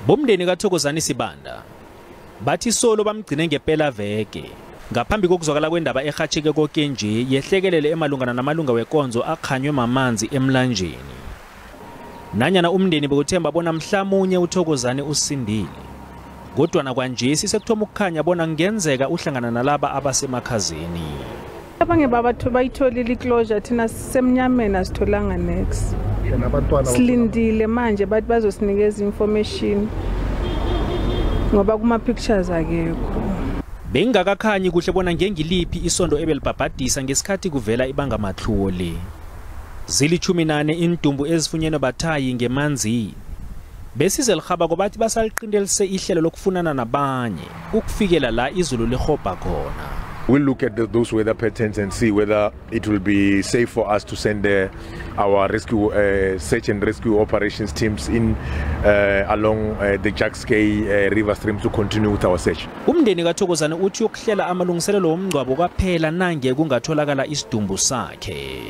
Bomndeni kaThokozani Sibanda bathi solo bamgcine ngempela veke ngaphambi kokuzwakala kwendaba ehatsheke konke nje yehlekelele emalungana namalunga wekonzo akhanywe mamanzi emlanjeni. Nanyana umndeni bekuthemba bona mhlamunye uThokozani usindile, kodwa nakwanje sisekuthoma ukukhanya bona kungenzeka uhlangana nalaba abasemakhazeni. Abanye babathu bayitholile iclosure, thina sisemnyameni asitholanga next. Silindile manje bathi bazosinikeza information ngoba kuma pictures akekho. Bengakakhanyi kuhle bona ngengiliphi isondo ebelibhabhadisa ngesikhathi kuvela ibangamatlhuwo le. Zili-14 iindumbu ezifunyenwe bathayi ngemanzini. Besize lirhabako bathi basaliqintelise ihlelo lokufunana nabanye ukufikela la izulu lirhobha khona. We'll look at those weather patterns and see whether it will be safe for us to send our rescue search and rescue operations teams in along the Jukskei river stream to continue with our search. Umndeni kaThokozani uthi yokuhlela amalungiselelo womngcwabo kwaphela nange kungatholakala isidumbu sakhe.